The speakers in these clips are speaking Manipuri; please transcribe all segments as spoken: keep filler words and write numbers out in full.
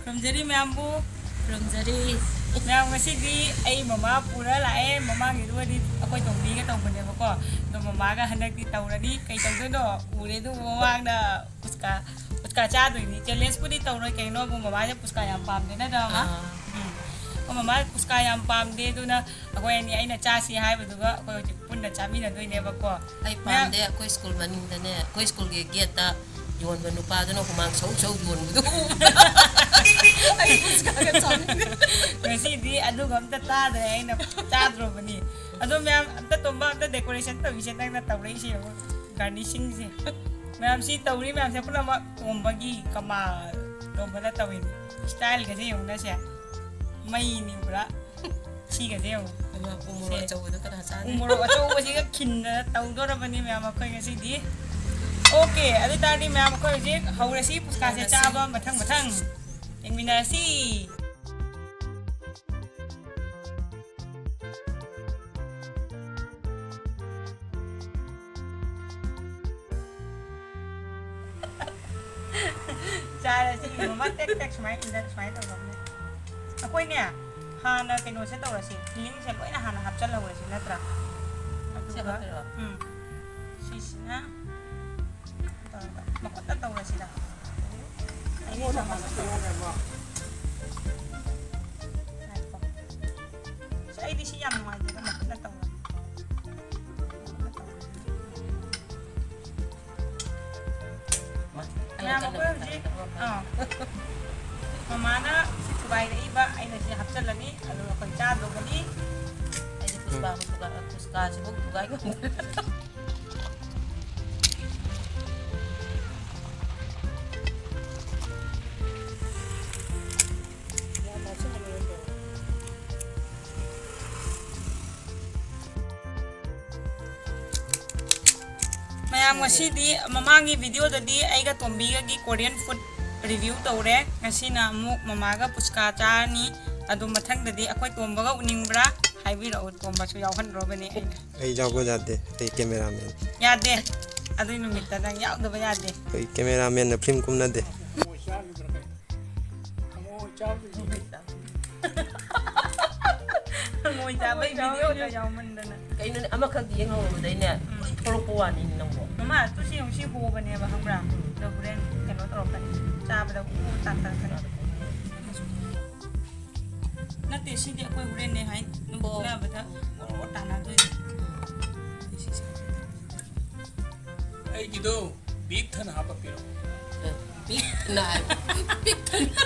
ꯈꯨꯔꯨꯝꯖꯔꯤ ꯃꯌꯥꯝꯕꯨ꯫ ꯈꯨꯔꯨꯝꯖꯔꯤ꯫ ꯃꯌꯥꯝ, ꯉꯁꯤꯗꯤ ꯑꯩ ꯃꯃꯥ ꯄꯨꯔ ꯂꯥꯛꯑꯦ꯫ ꯃꯃꯥꯡꯒꯤꯗꯨꯒꯗꯤ ꯑꯩꯈꯣꯏ ꯇꯣꯝꯕꯤꯒ ꯇꯧꯕꯅꯦꯕꯀꯣ, ꯑꯗꯣ ꯃꯃꯥꯒ ꯍꯟꯗꯛꯇꯤ ꯇꯧꯔꯅꯤ꯫ ꯀꯩ ꯇꯧꯗꯣꯏꯅꯣ? ꯎꯔꯦ ꯑꯗꯨ ꯃꯃꯥꯡꯗ ꯄꯨꯁꯀꯥ, ꯄꯨꯁꯀꯥ ꯆꯥꯗꯣꯏꯅꯤ꯫ ꯆꯦꯂꯦꯟꯖꯄꯨꯗꯤ ꯇꯧꯔꯣꯏ, ꯀꯩꯒꯤꯅꯣꯕꯨ ꯃꯃꯥꯁꯦ ꯄꯨꯁꯀꯥ ꯌꯥꯝ ꯄꯥꯝꯗꯦ ꯅꯠꯇ꯭ꯔꯥ, ꯃꯃꯥ? ꯑꯥ꯫ ꯎꯝ꯫ ꯑꯩꯈꯣꯏ ꯃꯃꯥ ꯄꯨꯁꯀꯥ ꯌꯥꯝ ꯄꯥꯝꯗꯦ, ꯑꯗꯨꯅ ꯑꯩꯈꯣꯏ ꯑꯅꯤ, ꯑꯩꯅ ꯆꯥꯁꯤ ꯍꯥꯏꯕꯗꯨꯒ ꯑꯩꯈꯣꯏ ꯍꯧꯖꯤꯛ ꯄꯨꯟꯅ ꯆꯥꯃꯤꯟꯅꯗꯣꯏꯅꯦꯕꯀꯣ꯫ ꯑꯩ ꯃꯌꯥꯝ ꯄꯥꯝꯗꯦ, ꯑꯩꯈꯣꯏ ꯁ꯭ꯀꯨꯜ ꯃꯅꯤꯡꯗꯅꯦ, ꯑꯩꯈꯣꯏ ꯁ꯭ꯀꯨꯜꯒꯤ ꯒꯦꯠꯇ ꯌꯣꯟꯕ ꯅꯨꯄꯥꯗꯨꯅ ꯍꯨꯃꯥꯡ ꯁꯧ ꯁꯧ ꯌꯣꯟꯕꯗꯨ ꯎꯕꯗ ꯑꯩ ꯄꯨꯁꯀꯥꯒ ꯆꯥꯅꯤꯡꯉꯦ꯫ ꯉꯁꯤꯗꯤ ꯑꯗꯨꯒ ꯑꯝꯇ ꯇꯥꯗ꯭ꯔꯦ, ꯑꯩꯅ ꯆꯥꯗ꯭ꯔꯣꯕꯅꯤ꯫ ꯑꯗꯣ ꯃꯌꯥꯝ, ꯑꯝꯇ ꯇꯣꯝꯕ, ꯑꯝꯇ ꯗꯦꯀꯣꯔꯦꯁꯟ ꯇꯧꯕꯤꯁꯦ, ꯅꯪꯅ ꯇꯧꯔꯛꯏꯁꯦ ꯌꯦꯡꯉꯣ, ꯒꯥꯔꯅꯤꯁꯤꯡꯁꯦ꯫ ꯃꯌꯥꯝ ꯁꯤ ꯇꯧꯔꯤ ꯃꯌꯥꯝꯁꯦ ꯄꯨꯝꯅꯃꯛ ꯇꯣꯝꯕꯒꯤ ꯀꯃꯥ, ꯇꯣꯝꯕꯅ ꯇꯧꯔꯤꯅꯤ꯫ ꯁ꯭ꯇꯥꯏꯜꯒꯁꯦ ꯌꯦꯡꯉꯨꯅꯁꯦ, ꯃꯩꯅꯤ ꯄꯨꯔꯥ꯫ ꯁꯤꯒꯁꯦ ꯌꯦꯡꯉꯨ꯫ ꯑꯗꯨꯒ ꯎ ꯃꯣꯔꯣꯛ ꯁꯦ꯫ ꯑꯆꯧꯕꯗꯣ ꯀꯅꯥ ꯆꯥꯅꯤ? ꯎ ꯃꯣꯔꯣꯛ ꯑꯆꯧꯕꯁꯤꯒ ꯈꯤꯟꯗꯅ ꯇꯧꯗꯣꯔꯕꯅꯤ ꯃꯌꯥꯝ ꯑꯩꯈꯣꯏ ꯉꯁꯤꯗꯤ꯫ ꯑꯣꯀꯦ, ꯑꯗꯨ ꯇꯥꯔꯗꯤ ꯃꯌꯥꯝ ꯑꯩꯈꯣꯏ ꯍꯧꯖꯤꯛ ꯍꯧꯔꯁꯤ ꯄꯨꯁꯀꯥꯁꯦ ꯍꯧꯔꯁꯤ꯫ ꯆꯥꯕ ꯃꯊꯪ ꯃꯊꯪ꯫ ꯌꯦꯡꯃꯤꯟꯅꯔꯁꯤ꯫ ꯆꯥꯔꯁꯤ, ꯃꯃꯥ ꯇꯦꯛ ꯇꯦꯛ ꯁꯨꯃꯥꯏꯅ ꯏꯟꯗ ꯁꯨꯃꯥꯏꯅ ꯇꯧꯗꯧꯅꯦ꯫ ꯑꯩꯈꯣꯏꯅꯦ, ꯍꯥꯟꯅ ꯀꯩꯅꯣꯁꯦ ꯇꯧꯔꯁꯤ, ꯐꯤꯂꯤꯡꯁꯦ ꯂꯣꯏꯅ ꯍꯥꯟꯅ ꯍꯥꯞꯆꯜꯍꯧꯔꯁꯤ ꯅꯠꯇ꯭ꯔꯥ? ꯁꯤ ꯑꯗꯨꯒ, ꯍꯥꯞꯇꯣꯏꯔꯣ? ꯎꯝ, ꯁꯤꯁꯤꯅ ꯇꯧꯔꯒ ꯃꯈꯨꯠꯅ ꯇꯧꯔꯁꯤꯗ꯫ ꯑꯩꯗꯤ ꯆꯥꯃꯁ-, ꯉꯥꯏꯈꯣ꯫ ꯑꯁ, ꯑꯩꯗꯤ ꯁꯤ ꯌꯥꯝ ꯅꯨꯡꯉꯥꯏꯇꯦꯗ, ꯃꯈꯨꯠꯅ ꯇꯧꯔꯗꯤ꯫ ꯃꯌꯥꯝ, ꯑꯩꯈꯣꯏ ꯍꯧꯖꯤꯛ, ꯑꯥ, ꯃꯃꯥꯅ ꯁꯤ ꯊꯨꯒꯥꯏꯔꯛꯏꯕ, ꯑꯩꯅ ꯁꯤ ꯍꯥꯞꯆꯤꯜꯂꯅꯤ, ꯑꯗꯨꯒ ꯑꯩꯈꯣꯏ ꯆꯥꯗꯧꯕꯅꯤ꯫ ꯑꯩꯗꯤ ꯄꯨꯁꯄꯥ ꯊꯨꯒꯥꯏ-, ꯄꯨꯁꯄꯥꯁꯤꯕꯨ ꯊꯨꯒꯥꯏ ꯉꯝꯗ꯭ꯔꯦ꯫ ꯃꯌꯥꯝ, ꯉꯁꯤꯗꯤ ꯃꯃꯥꯡꯒꯤ ꯚꯤꯗꯤꯑꯣꯗꯗꯤ ꯑꯩꯒ ꯇꯣꯝꯕꯤꯒꯒꯤ Korean food review ꯇꯧꯔꯦ꯫ ꯉꯁꯤꯅ ꯑꯃꯨꯛ ꯃꯃꯥꯒ ꯄꯨꯁꯀꯥ ꯆꯥꯔꯅꯤ꯫ ꯑꯗꯨ ꯃꯊꯪꯗꯗꯤ ꯑꯩꯈꯣꯏ ꯇꯣꯝꯕꯒ ꯎꯅꯤꯡꯕ꯭ꯔꯥ? ꯍꯥꯏꯕꯤꯔꯛꯑꯣ, ꯇꯣꯝꯕꯁꯨ ꯌꯥꯎꯍꯟꯗ꯭ꯔꯣꯕꯅꯦ ꯑꯩꯅ꯫ ꯑꯩ ꯌꯥꯎꯕ ꯌꯥꯗꯦ, ꯑꯩ ꯀꯦꯃꯦꯔꯥꯃꯦꯟ꯫ ꯌꯥꯗꯦ, ꯑꯗꯨꯏ ꯅꯨꯃꯤꯠꯇ ꯅꯪ ꯌꯥꯎꯗꯕ ꯌꯥꯗꯦ꯫ ꯑꯩꯈꯣꯏ ꯀꯦꯃꯦꯔꯥꯃꯦꯟꯅ ꯐꯤꯂꯝ ꯀꯨꯝꯅꯗꯦ꯫ ꯍꯪꯉꯣꯏ ꯆꯥꯕꯩ ꯚꯤꯗꯤꯑꯣꯗ ꯌꯥꯎꯃꯟꯗꯅ꯫ ꯀꯩꯅꯣꯅꯦ, ꯑꯃꯈꯛ ꯌꯦꯡꯍꯧꯔꯨꯕꯗꯩꯅꯦ, ꯎꯝ꯫ ꯂꯣꯏ ꯊꯣꯛꯂꯛꯄ ꯋꯥꯅꯤꯅꯦ ꯅꯪꯕꯣ꯫ ꯃꯃꯥ, ꯇꯨ ꯁꯤ ꯌꯦꯡꯉꯨ, ꯁꯤ ꯍꯣꯕꯅꯦꯕ, ꯈꯪꯕ꯭ꯔꯥ? ꯑꯗꯣ ꯍꯣꯔꯦꯟ ꯀꯩꯅꯣ ꯇꯧꯔꯛꯀꯅꯤ, ꯆꯥꯕꯗ ꯎ ꯇꯥꯛꯊꯔꯛꯀꯅꯤ꯫ ꯅꯠꯇꯦ, ꯁꯤꯗꯤ ꯑꯩꯈꯣꯏ ꯍꯣꯔꯦꯟꯅꯦ ꯍꯥꯏ, ꯑꯗꯨꯝ ꯑꯣ꯫ ꯐꯨꯠꯅꯕꯗ ꯑꯣꯔꯣ ꯇꯥꯟꯅꯗꯣꯏꯅꯤ꯫ ꯑꯩꯒꯤꯗꯣ ꯄꯤꯛ ꯊꯟꯅ ꯍꯥꯞꯄꯛꯄꯤꯔꯣ꯫ ꯑꯦ, ꯄꯤꯛ ꯊꯟꯅ ꯍꯥꯏꯕ, ꯄꯤꯛ ꯊꯟꯅ꯫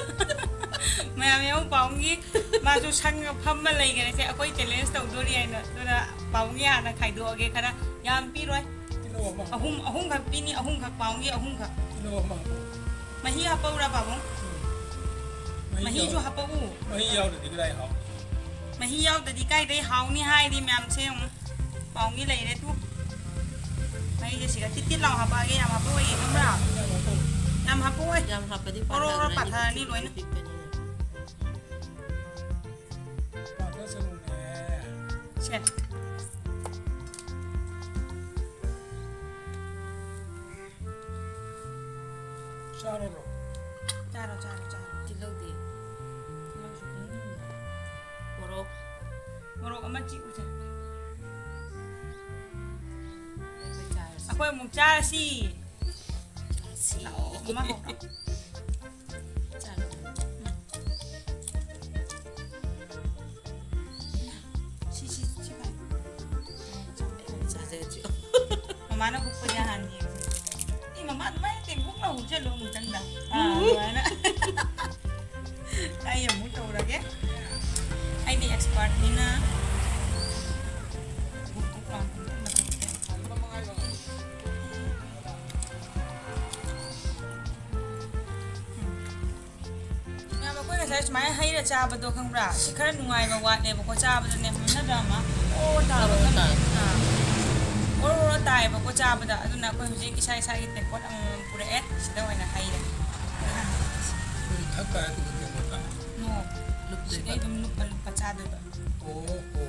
ꯃꯌꯥꯝ ꯌꯦꯡꯉꯨ, ꯄꯥꯎꯡꯒꯤ ꯃꯥꯁꯨ ꯁꯪꯒ ꯐꯝꯃ ꯂꯩꯈꯔꯦ꯫ ꯁꯦ, ꯑꯩꯈꯣꯏ ꯆꯦꯂꯦꯟꯖ ꯇꯧꯗꯣꯔꯤ ꯍꯥꯏꯅ꯫ ꯑꯗꯨꯅ ꯄꯥꯎꯡꯒꯤ ꯍꯥꯟꯅ ꯈꯥꯏꯗꯣꯛꯑꯒꯦ ꯈꯔ꯫ ꯌꯥꯝ ꯄꯤꯔꯣꯏ꯫ ꯀꯤꯂꯣ ꯑꯃ꯫ ꯑꯍꯨꯝ, ꯑꯍꯨꯝꯈꯛ ꯄꯤꯅꯤ, ꯑꯍꯨꯝꯈꯛ, ꯄꯥꯎꯡꯒꯤ ꯑꯍꯨꯝꯈꯛ꯫ ꯀꯤꯂꯣ ꯑꯃ꯫ ꯃꯍꯤ ꯍꯥꯞꯄꯛꯎꯔꯥ, ꯄꯥꯕꯨꯡ? ꯎꯝ꯫ ꯃꯍꯤ ꯃꯍꯤꯁꯨ ꯌꯥꯎ-, ꯍꯥꯞꯄꯛꯎ꯫ ꯃꯍꯤ ꯌꯥꯎꯗ꯭ꯔꯗꯤ ꯀꯗꯥꯏ ꯍꯥꯎ? ꯃꯍꯤ ꯌꯥꯎꯗ꯭ꯔꯗꯤ ꯀꯥꯏꯗꯩ ꯍꯥꯎꯅꯤ ꯍꯥꯏꯗꯤ ꯃꯌꯥꯝꯁꯦ ꯌꯦꯡꯉꯨ꯫ ꯄꯥꯎꯡꯒꯤ ꯂꯩꯔꯦ ꯇꯨ꯫ ꯃꯍꯤꯁꯦ ꯁꯤꯒ ꯇꯤꯠ ꯇꯤꯠ ꯂꯥꯎ ꯍꯥꯞꯄꯛꯑꯒꯦ, ꯌꯥꯝ ꯍꯥꯞꯄꯛꯑꯣꯏꯒꯦ ꯈꯪꯕ꯭ꯔꯥ? ꯌꯥꯝ ꯍꯥꯞꯄꯛꯑꯣꯏ꯫ ꯌꯥꯝ ꯍꯥꯞꯄꯗꯤ ꯑꯣꯔꯣ ꯑꯣꯔꯣ ꯄꯥꯊꯔꯅꯤ, ꯄꯥꯊꯔꯅꯤ ꯂꯣꯏꯅ꯫ ꯄꯤꯛꯄꯅꯤꯅ꯫ ꯄꯥꯊꯁꯅꯨꯅꯦ꯫ ꯁꯦ꯫ ꯆꯥꯔꯣꯔꯣ? ꯆꯥꯔꯣ, ꯆꯥꯔꯣ, ꯆꯥꯔꯣ꯫ ꯇꯤꯜꯍꯧꯗꯤ? ꯇꯤꯜꯍꯧꯁꯨ ꯄꯤꯅꯤꯡꯉꯤꯅꯦ꯫ ꯃꯣꯔꯣꯛ? ꯃꯣꯔꯣꯛ ꯑꯃ ꯆꯤꯛꯎꯁꯦ꯫ ꯑꯩꯈꯣꯏ ꯆꯥꯔꯁꯤ꯫ ꯑꯩꯈꯣꯏ ꯑꯃꯨꯛ ꯆꯥꯔꯁꯤ꯫ ꯆꯥꯔꯁꯤ꯫ ꯂꯥꯛꯑꯣ, ꯃꯃꯥ ꯀꯧꯔꯣ꯫ ꯆꯥꯔꯣ꯫ ꯁꯤ, ꯁꯤ, ꯁꯤ ꯄꯥꯏ꯫ ꯆꯥꯖꯔꯁꯤ꯫ ꯃꯃꯥꯅ ꯍꯨꯛꯄꯁꯦ ꯍꯥꯟꯅ ꯌꯦꯡꯉꯨ꯫ ꯏ, ꯃꯃꯥ ꯑꯗꯨꯃꯥꯏꯅ ꯇꯦꯡꯀꯣꯛ ꯂꯥꯎ ꯍꯨꯛꯆꯜꯂꯨ ꯑꯃꯨꯛꯇꯪꯗ꯫ ꯑꯥ, ꯑꯗꯨꯃꯥꯏꯅ꯫ ꯑꯩ ꯑꯃꯨꯛ ꯇꯧꯔꯒꯦ꯫ ꯑꯩꯗꯤ ꯑꯦꯛꯁꯄꯔꯠꯅꯤꯅ꯫ ꯍꯨꯛ ꯍꯨꯛ ꯂꯥꯎ ꯍꯨꯛ ꯃꯇꯧꯁꯦ꯫ ꯃꯌꯥꯝ, ꯑꯩꯈꯣꯏ ꯉꯁꯥꯏ ꯁꯨꯃꯥꯏꯅ ꯍꯩꯔ ꯆꯥꯕꯗꯣ ꯈꯪꯕ꯭ꯔꯥ? ꯁꯤ ꯈꯔ ꯅꯨꯡꯉꯥꯏꯕ ꯋꯥꯠꯂꯦꯕꯀꯣ, ꯆꯥꯕꯗꯅꯦ ꯃꯨꯟꯅꯗ꯭ꯔꯥ ꯑꯃ? ꯑꯣ, ꯇꯥꯕ ꯑꯣꯔꯣ ꯈꯪꯗꯦ꯫ ꯇꯥꯏ꯫ ꯑꯥ꯫ ꯑꯣꯔꯣ ꯑꯣꯔꯣ ꯇꯥꯏꯌꯦꯕꯀꯣ ꯆꯥꯕꯗ꯫ ꯑꯗꯨꯅ ꯑꯩꯈꯣꯏ ꯍꯧꯖꯤꯛ ꯏꯁꯥ ꯏꯁꯥꯒꯤ ꯇꯦꯡꯀꯣꯠ ꯑꯃꯃꯝ ꯄꯨꯔꯛꯑꯦ, ꯁꯤꯗ ꯑꯣꯏꯅ ꯍꯩꯔꯦ꯫ ꯑꯩꯈꯣꯏ ꯊꯛ ꯇꯥꯔꯦ, ꯑꯗꯨꯒ ꯀꯩꯅꯣ ꯇꯥꯔꯦ꯫ ꯅꯣ꯫ ꯂꯨꯞꯇꯣꯏꯕ꯫ ꯁꯤꯗꯩ ꯑꯗꯨꯝ ꯂꯨꯞꯄ ꯂꯨꯞꯄ ꯆꯥꯗꯣꯏꯕ꯫ ꯑꯣ, ꯑꯣ꯫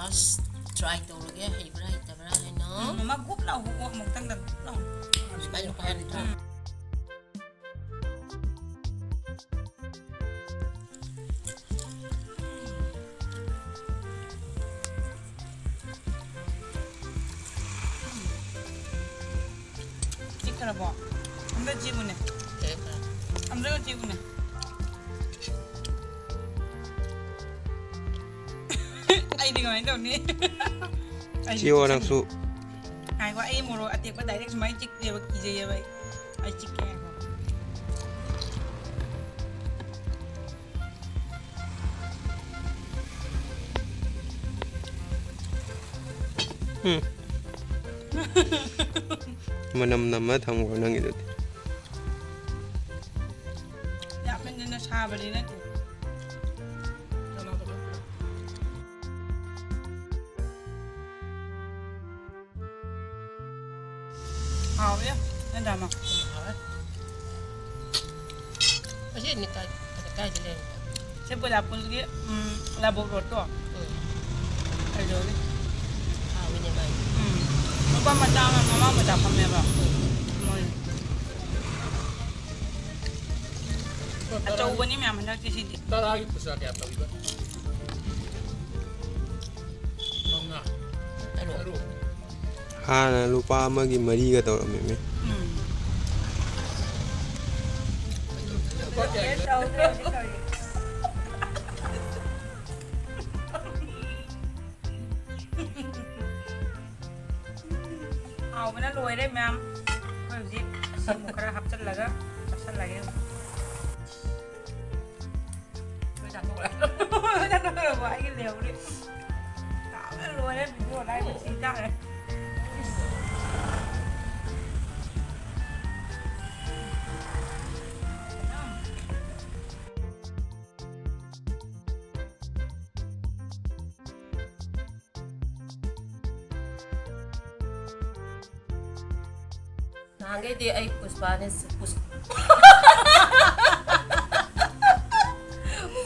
ꯑꯁ, try ꯇꯧꯔꯒꯦ, ꯍꯩꯕ꯭ꯔꯥ ꯍꯩꯇꯕ꯭ꯔꯥ ꯍꯥꯏꯅ꯫ ꯎꯝ, ꯃꯃꯥ ꯒꯨꯞ ꯂꯥꯎ ꯍꯨꯛꯑꯣ, ꯑꯃꯨꯛꯇꯪꯗ ꯒꯨꯞ ꯂꯥꯎ꯫ ꯃꯥꯏ ꯅꯨꯄꯥ ꯅꯠꯇ꯭ꯔꯣ? ꯆꯤꯛꯈ꯭ꯔꯕꯣ? ꯑꯝꯇ ꯆꯤꯛꯎꯅꯦ꯫ ꯆꯤꯛꯈ꯭ꯔꯦ꯫ ꯑꯝꯇꯒ ꯆꯤꯛꯎꯅꯦ꯫ ꯑꯩꯗꯤ ꯀꯃꯥꯏꯅ ꯇꯧꯅꯤ? ꯑꯩꯗꯤ ꯆꯤꯛꯑꯣ ꯆꯤꯛꯁꯟ- ꯅꯪꯁꯨ꯫ ꯉꯥꯏꯈꯣ, ꯑꯩ ꯃꯣꯔꯣꯛ ꯑꯇꯦꯛꯄ direct ꯁꯨꯃꯥꯏꯅ ꯆꯤꯛꯑꯦꯕ, ꯀꯤꯖꯩꯌꯦꯕ ꯑꯩ꯫ ꯑꯩ ꯆꯤꯛꯀꯦ, ꯉꯥꯏꯈꯣ꯫ ꯎꯝ꯫ ꯃꯅꯝ ꯅꯝꯃ ꯊꯝꯈ꯭ꯔꯣ ꯅꯪꯒꯤꯗꯨꯗꯤ꯫ ꯌꯥꯝ ꯍꯦꯟꯖꯟꯅ ꯁꯥꯕꯗꯤ ꯅꯠꯇꯦ꯫ ꯍꯥꯎꯋꯦ, ꯅꯠꯇ꯭ꯔꯥ, ꯃꯥ? ꯍꯥꯎꯋꯦ꯫ ꯑꯁꯤꯅꯤ ꯀꯥꯏ, ꯀꯥꯏꯗ ꯂꯩꯔꯤꯅꯣ? ꯁꯤ ꯕꯣꯂꯥꯄꯨꯜꯒꯤ, ꯎꯝ, ꯂꯥꯕꯣꯛ ꯔꯣꯗꯇꯣ꯫ ꯎꯝ꯫ ꯑꯗꯨꯗꯒꯤ꯫ ꯍꯥꯎꯋꯤꯅꯦ ꯃꯥꯏꯗꯤ꯫ ꯎꯝ꯫ ꯅꯨꯄꯥ ꯃꯆꯥ ꯑꯃ, ꯃꯃꯥ ꯃꯆꯥ ꯐꯝꯃꯦꯕ꯫ ꯎꯝ꯫ ꯃꯣꯏ꯫ ꯑꯆꯧꯕꯅꯤ ꯃꯌꯥꯝ ꯍꯟꯗꯛꯇꯤ ꯁꯤꯗꯤ꯫ ꯇꯔꯥꯒꯤ ꯄꯩꯁꯥ ꯀꯌꯥ ꯇꯧꯔꯤꯕ? ꯃꯉꯥ꯫ ꯇꯔꯨꯛ꯫ ꯇꯔꯨꯛ꯫ ꯍꯥꯟꯅ ꯂꯨꯄꯥ ꯑꯃꯒꯤ ꯃꯔꯤꯒ ꯇꯧꯔꯝꯃꯤꯃꯤ꯫ ꯎꯝ꯫ ꯂꯨꯄꯥ ꯀꯌꯥꯒꯤ? ꯍꯥꯎꯕꯅ ꯂꯣꯏꯔꯦ ꯃꯌꯥꯝ꯫ ꯑꯩꯈꯣꯏ ꯍꯧꯖꯤꯛ ꯑꯁꯤ ꯑꯃꯨꯛ ꯈꯔ ꯍꯥꯞꯆꯤꯜꯂꯒ ꯆꯥꯁꯤꯜꯂꯒꯦ꯫ ꯂꯣꯏ ꯆꯥꯊꯣꯛꯈ꯭ꯔꯦ꯫ ꯂꯣꯏ ꯆꯥꯊꯣꯛꯈ꯭ꯔꯕꯣ? ꯑꯩꯒꯤ ꯂꯩꯍꯧꯔꯤ꯫ ꯆꯥꯕꯅ ꯂꯣꯏꯔꯦ, video live ꯃꯁꯤꯡ ꯆꯥꯔꯦ꯫ ꯅꯍꯥꯟꯈꯩꯗꯤ ꯑꯩ ꯄꯨꯁꯄꯥꯅꯦ, ꯄꯨꯁ-,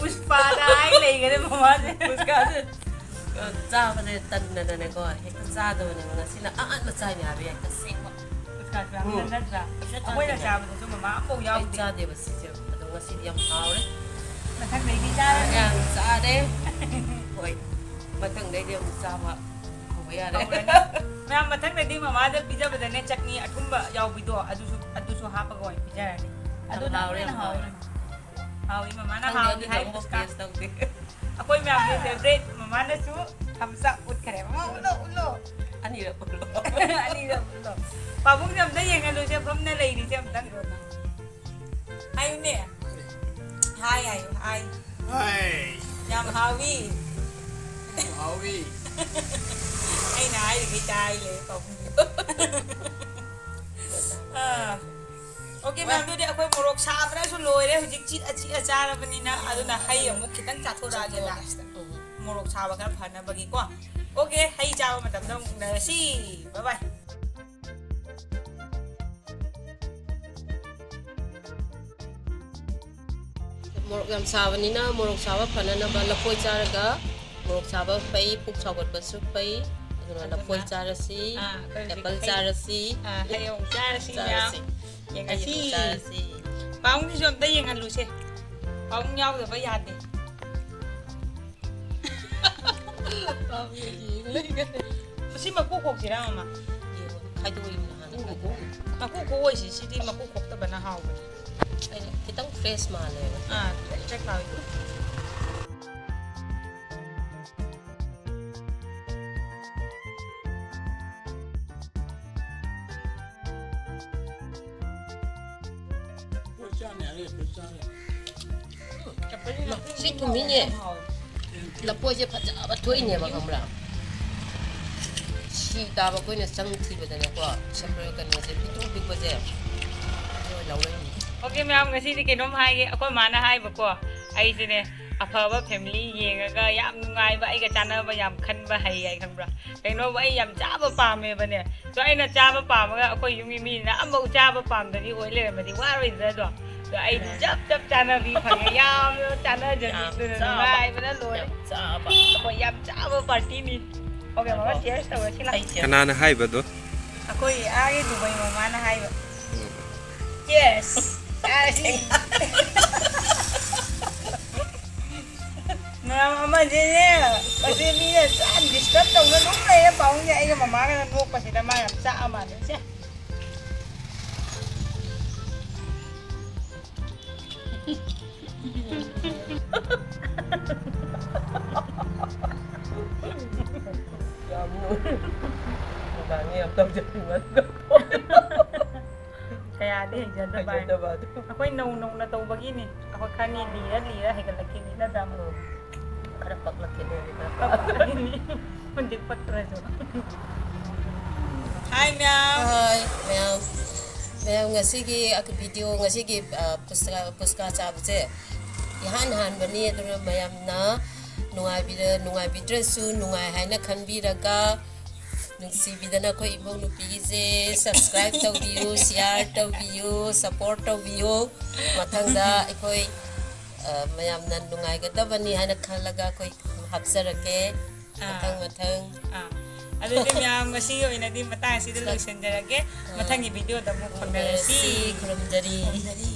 ꯄꯨꯁꯄꯥꯅ ꯍꯥꯏ ꯂꯩꯈꯔꯦ ꯃꯃꯥꯁꯦ꯫ ꯄꯨꯁꯄꯥꯁꯦ, ꯑ, ꯆꯥꯕꯁꯦ ꯇꯟꯗꯅꯅꯦꯀꯣ, ꯍꯦꯛꯇ ꯆꯥꯗꯕꯅꯦꯕ꯫ ꯉꯁꯤꯅ ꯑꯍꯥꯟꯕ ꯆꯥꯏꯅꯦ ꯍꯥꯏꯕ ꯍꯦꯛꯇ ꯁꯦꯡꯕ꯫ ꯆꯥꯗ꯭ꯔꯥ? ꯎꯝ꯫ ꯅꯠꯇ꯭ꯔꯥ? ꯑꯩꯈꯣꯏꯅ ꯆꯥꯗꯦ꯫ ꯆꯥꯕꯗꯁꯨ ꯃꯃꯥ ꯑꯝꯐꯥꯎ ꯑꯩ ꯌꯥꯎꯗꯦ꯫ ꯆꯥꯗꯦꯕ ꯁꯤꯁꯦ, ꯑꯗꯣ ꯉꯁꯤꯗꯤ ꯌꯥꯝ ꯍꯥꯎꯔꯦ꯫ ꯃꯊꯪꯗꯩꯗꯤ ꯆꯥꯔꯅꯤ꯫ ꯌꯥꯝ ꯆꯥꯔꯦ꯫ ꯍꯣꯏ, ꯃꯊꯪꯗꯩꯗꯤ ꯑꯃꯨꯛ ꯆꯥꯕ ꯍꯧꯕ ꯌꯥꯔꯦ꯫ ꯍꯧꯔꯅꯤ꯫ ꯃꯌꯥꯝ, ꯃꯊꯪꯗꯗꯤ ꯃꯃꯥꯗ ꯄꯤꯖꯕꯗꯅꯦ, ꯆꯠꯅꯤ ꯑꯊꯨꯝꯕ ꯌꯥꯎꯕꯤꯗꯣ, ꯑꯗꯨꯁꯨ, ꯑꯗꯨꯁꯨ ꯍꯥꯞꯄꯒ ꯑꯣꯏꯅ ꯄꯤꯖꯔꯅꯤ꯫ ꯌꯥꯝ ꯑꯗꯨꯅ ꯍꯥꯎꯔꯦ, ꯍꯦꯟꯅ ꯌꯥꯝ ꯍꯥꯎꯔꯦ꯫ ꯍꯥꯎꯔꯅꯤ꯫ ꯍꯥꯎꯏ, ꯃꯃꯥꯅ ꯈꯪꯗꯦ, ꯍꯥꯎꯏ ꯑꯗꯨꯗꯤ ꯍꯥꯏ ꯑꯃꯨꯛ ꯄꯨꯁꯀꯥ꯫ Taste ꯇꯧꯗꯦ꯫ ꯑꯩꯈꯣꯏ ꯃꯌꯥꯝꯒꯤ favourite ꯃꯃꯥꯅꯁꯨ thumbs up ꯎꯠꯈ꯭ꯔꯦ꯫ ꯃꯃꯥ ꯎꯠꯂꯣ, ꯎꯠꯂꯣ꯫ ꯑꯅꯤꯔꯛ ꯎꯠꯂꯣ꯫ ꯑꯅꯤꯔꯛ ꯎꯠꯂꯣ꯫ ꯄꯥꯕꯨꯡꯁꯦ ꯑꯝꯇ ꯌꯦꯡꯍꯜꯂꯨꯁꯦ, ꯐꯝꯅ ꯂꯩꯔꯤꯁꯦ ꯑꯝꯇꯪ꯫ ꯍꯥꯏꯌꯨꯅꯦ꯫ ꯍꯥꯏ ꯍꯥꯏꯌꯨ, ꯍꯥꯏ꯫ ꯍꯥꯏ꯫ ꯌꯥꯝ ꯍꯥꯎꯏ꯫ ꯌꯥꯝ ꯍꯥꯎꯏ꯫ ꯑꯩꯅ ꯍꯥꯏꯔꯤꯈꯩ ꯇꯥꯏ ꯂꯩ ꯄꯥꯕꯨꯡꯁꯦ꯫ ꯑꯥ꯫ Okay, ꯃꯌꯥꯝ, ꯑꯗꯨꯗꯤ ꯑꯩꯈꯣꯏ ꯃꯣꯔꯣꯛ ꯁꯥꯕꯅꯁꯨ ꯂꯣꯏꯔꯦ꯫ ꯍꯧꯖꯤꯛ ꯆꯤꯛꯑ ꯆꯤꯛꯑ ꯆꯥꯔꯕꯅꯤꯅ, ꯑꯗꯨꯅ ꯍꯩ ꯑꯃꯨꯛ ꯈꯤꯇꯪ ꯆꯥꯊꯣꯔꯛꯑꯒꯦ last꯫ ꯎꯝ꯫ ꯃꯣꯔꯣꯛ ꯁꯥꯕ ꯈꯔ ꯐꯅꯕꯒꯤꯀꯣ꯫ Okay, ꯍꯩ ꯆꯥꯕ ꯃꯇꯝꯗ ꯑꯃꯨꯛ ꯎꯅꯔꯁꯤ꯫ Bye bye꯫ ꯃꯣꯔꯣꯛ ꯌꯥꯝ ꯁꯥꯕꯅꯤꯅ ꯃꯣꯔꯣꯛ ꯁꯥꯕ ꯐꯅꯅꯕ ꯂꯐꯣꯏ ꯆꯥꯔꯒ ꯃꯣꯔꯣꯛ ꯁꯥꯕ ꯐꯩ, ꯄꯨꯛ ꯁꯥꯎꯒꯠꯄꯁꯨ ꯐꯩ꯫ ꯑꯗꯨꯅ ꯑꯗꯨꯅ, ꯂꯐꯣꯏ ꯆꯥꯔꯁꯤ, ꯑꯥ, ꯑꯩꯈꯣꯏ ꯍꯧꯖꯤꯛ apple ꯍꯩ, ꯆꯥꯔꯁꯤ꯫ ꯑꯥ, ꯍꯩ ꯑꯃꯨꯛ ꯆꯥꯔꯁꯤ ꯃꯌꯥꯝ꯫ ꯆꯥꯔꯁꯤ꯫ ꯌꯦꯡꯉꯁꯤ꯫ ꯍꯩ ꯑꯃꯨꯛ ꯆꯥꯔꯁꯤ꯫ ꯄꯥꯕꯨꯡꯒꯤꯁꯨ ꯑꯝꯇ ꯌꯦꯡꯍꯜꯂꯨꯁꯦ꯫ ꯄꯥꯕꯨꯡ ꯌꯥꯎꯗꯕ ꯌꯥꯗꯦ꯫ ꯄꯥꯕꯨꯡ ꯌꯦꯡ ꯂꯩꯒꯅꯤ꯫ ꯁꯤ ꯃꯀꯨ ꯈꯣꯛꯁꯤꯔꯥ, ꯃꯃꯥ? ꯌꯦꯡꯉꯣ, ꯈꯥꯏꯗꯣꯛꯑꯣ, ꯌꯦꯡꯉꯣ, ꯍꯥꯟꯅ ꯈꯥꯏꯗꯣꯛꯑꯣ꯫ ꯃꯀꯨ ꯈꯣꯛꯑꯣꯏꯁꯤ, ꯁꯤꯗꯤ ꯃꯀꯨ ꯈꯣꯛꯇꯕꯅ ꯍꯥꯎꯕꯅꯤ꯫ ꯑꯩꯅ ꯈꯤꯇꯪ fresh ꯃꯥꯜꯂꯦꯕ꯫ ꯑꯥ, ꯈꯤꯇꯪ ꯆꯦꯛ ꯂꯥꯎꯏ꯫ ꯁꯤ ꯊꯨꯝꯃꯤꯅꯦ꯫ ꯂꯐꯣꯏꯁꯦ ꯐꯖꯕ ꯊꯣꯛꯏꯅꯦꯕ, ꯈꯪꯕ꯭ꯔꯥ? ꯁꯤ ꯇꯥꯕ ꯑꯩꯈꯣꯏꯅ ꯆꯪ ꯊꯤꯕꯗꯅꯦꯀꯣ, ꯁꯦꯄꯔꯦꯠ ꯀꯩꯅꯣꯁꯦ ꯄꯤꯛꯇ꯭ꯔꯨ ꯄꯤꯛꯄꯁꯦ, ꯑꯗꯨ ꯑꯣꯏꯅ ꯂꯧꯔꯛꯏꯅꯦ꯫ Okay, ꯃꯌꯥꯝ, ꯉꯁꯤꯗꯤ ꯀꯩꯅꯣꯝ ꯍꯥꯏꯒꯦ꯫ ꯑꯩꯈꯣꯏ ꯃꯥꯅ ꯍꯥꯏꯕꯀꯣ, ꯑꯩꯁꯤꯅꯦ, ꯑꯐꯕ family ꯌꯦꯡꯉꯒ, ꯌꯥꯝ ꯅꯨꯡꯉꯥꯏꯕ, ꯑꯩꯒ ꯆꯥꯟꯅꯕ ꯌꯥꯝ ꯈꯟꯕ ꯍꯩ ꯍꯥꯏ, ꯈꯪꯕ꯭ꯔꯥ? ꯀꯩꯅꯣꯕꯨ ꯑꯩ ꯌꯥꯝ ꯆꯥꯕ ꯄꯥꯝꯃꯦꯕꯅꯦ꯫ ꯑꯗꯣ ꯑꯩꯅ ꯆꯥꯕ ꯄꯥꯝꯃꯒ ꯑꯩꯈꯣꯏ ꯌꯨꯝꯒꯤ ꯃꯤꯅ ꯑꯃꯐꯥꯎ ꯆꯥꯕ ꯄꯥꯝꯗꯕꯤ ꯑꯣꯏ ꯂꯩꯔꯝꯃꯗꯤ ꯋꯥꯔꯣꯏꯗ꯭ꯔꯥ ꯑꯗꯣ? ꯑꯗꯣ ꯑꯩꯗꯤ ꯆꯞ ꯆꯞ ꯆꯥꯅꯕꯤ ꯐꯪꯉꯦ꯫ ꯌꯥꯝꯅ ꯆꯥꯟꯅꯖꯕꯤ꯫ ꯌꯥꯝ ꯑꯗꯨꯅ ꯆꯥꯕ꯫ ꯅꯨꯡꯉꯥꯏꯕꯅ ꯂꯣꯏꯔꯦ꯫ ꯌꯥꯝ ꯆꯥꯕ꯫ ꯑꯩꯈꯣꯏ ꯌꯥꯝ ꯆꯥꯕ partyꯅꯤ꯫ Okay, ꯃꯃꯥ, cheers ꯇꯧꯔꯁꯤ ꯂꯥꯎ꯫ ꯑꯩ cheers꯫ ꯀꯅꯥꯅ ꯍꯥꯏꯕꯗꯣ? ꯑꯩꯈꯣꯏ ꯑꯥꯒꯤ ꯗꯨꯕꯩ ꯃꯃꯥꯅ ꯍꯥꯏꯕ꯫ ꯆꯦꯁ! ꯆꯥꯔꯁꯤ! ꯃꯌꯥꯝ ꯑꯃꯁꯤꯅꯦ, ꯃꯁꯤ ꯃꯤꯅ ꯆꯥ ꯗꯤꯁꯇꯔꯕ ꯇꯧꯅ ꯑꯗꯨꯝ ꯂꯩꯔꯦ꯫ ꯄꯥꯎꯡꯁꯦ ꯑꯩꯒ ꯃꯃꯥꯒꯅ ꯅꯣꯛꯄꯁꯤꯗ ꯃꯥ ꯌꯥꯝ ꯆꯥꯛꯑ ꯃꯥꯜꯂꯦ꯫ ꯁꯦ꯫ ꯌꯥꯝ ꯅꯨꯡꯉꯥꯏ꯫ ꯌꯥꯝ ꯇꯧꯖꯅꯤꯡꯕ꯫ ꯀꯌꯥꯗꯤ ꯍꯩꯖꯗꯕ ꯍꯥꯏ꯫ ꯍꯩꯖꯗꯕ ꯑꯗꯨ꯫ ꯑꯩꯈꯣꯏ ꯅꯧ ꯅꯧꯅ ꯇꯧꯕꯒꯤꯅꯤ꯫ ꯑꯩꯈꯣꯏ ꯈꯪꯉꯤ, ꯂꯤꯔ ꯂꯤꯔ ꯍꯩꯒꯠꯂꯛꯈꯤꯅꯤ, ꯅꯠꯇ꯭ꯔꯥ? ꯎꯝ꯫ ꯈꯔ ꯄꯛꯂꯛꯈꯤꯅꯤ, ꯈꯔ ꯄꯛꯂꯛꯈꯤꯅꯤ꯫ ꯍꯧꯖꯤꯛ ꯄꯛꯇ꯭ꯔꯁꯨ꯫ ꯍꯥꯏ ꯃꯌꯥꯝ꯫ ꯍꯥꯏ ꯃꯌꯥꯝ꯫ ꯃꯌꯥꯝ, ꯉꯁꯤꯒꯤ video, ꯉꯁꯤꯒꯤ, ꯑ, ꯄꯨꯁꯀꯥ, ꯄꯨꯁꯀꯥ ꯆꯥꯕꯁꯦ ꯏꯍꯥꯟ ꯍꯥꯟꯕꯅꯤ꯫ ꯑꯗꯨꯅ ꯃꯌꯥꯝꯅ ꯅꯨꯡꯉꯥꯏꯕꯤꯔ-, ꯅꯨꯡꯉꯥꯏꯕꯤꯗ꯭ꯔꯁꯨ ꯅꯨꯡꯉꯥꯏ ꯍꯥꯏꯅ ꯈꯟꯕꯤꯔꯒ, ꯅꯨꯡꯁꯤꯕꯤꯗꯅ ꯑꯩꯈꯣꯏ ꯏꯃꯧ ꯅꯨꯄꯤꯒꯤꯁꯦ subscribe ꯇꯧꯕꯤꯌꯨ, share ꯇꯧꯕꯤꯌꯨ, support ꯇꯧꯕꯤꯌꯨ꯫ ꯃꯊꯪꯗ ꯑꯩꯈꯣꯏ, ꯑ, ꯃꯌꯥꯝꯅ ꯅꯨꯡꯉꯥꯏꯒꯗꯕꯅꯤ ꯍꯥꯏꯅ ꯈꯜꯂꯒ ꯑꯩꯈꯣꯏ ꯍꯥꯞꯆꯔꯛꯀꯦ꯫ ꯑꯥ꯫ ꯃꯊꯪ ꯃꯊꯪ꯫ ꯑꯥ꯫ ꯑꯗꯨꯗꯤ ꯃꯌꯥꯝ ꯉꯁꯤꯒꯤ ꯑꯣꯏꯅꯗꯤ ꯃꯇꯥꯡ ꯑꯁꯤꯗ ꯂꯣꯏꯁꯤꯟꯖꯔꯒꯦ꯫ ꯑꯥ꯫ ꯃꯊꯪꯒꯤ videoꯗ ꯑꯃꯨꯛ ꯐꯪꯅꯔꯁꯤ꯫ ꯈꯨꯔꯨꯝꯖꯔꯤ꯫ ꯈꯨꯔꯨꯝꯖꯔꯤ꯫